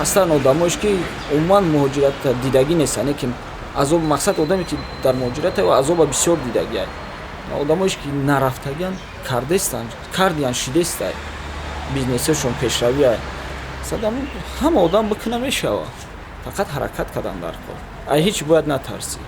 Ҳастанд одамош, ки умуман муҳоҷират дидагӣ нестанд, ки азоб, мақсад, одаме, ки дар муҳоҷират азоба бисёр дидагиай. Одамоеш, ки нарафтагиан, кардестанд, кардиян, шидестай, бизнесашон пешравиай. Ҳама одам бикуна мешава, фақат ҳаракат кардан дар кор. Ай ҳеҷ бояд натарсӣ.